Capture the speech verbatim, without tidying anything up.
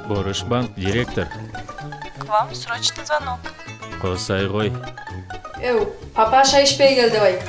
Борыш банк, директор. К вам срочный звонок. Косай гой. Эу, папа шай ишпеге келди, бай.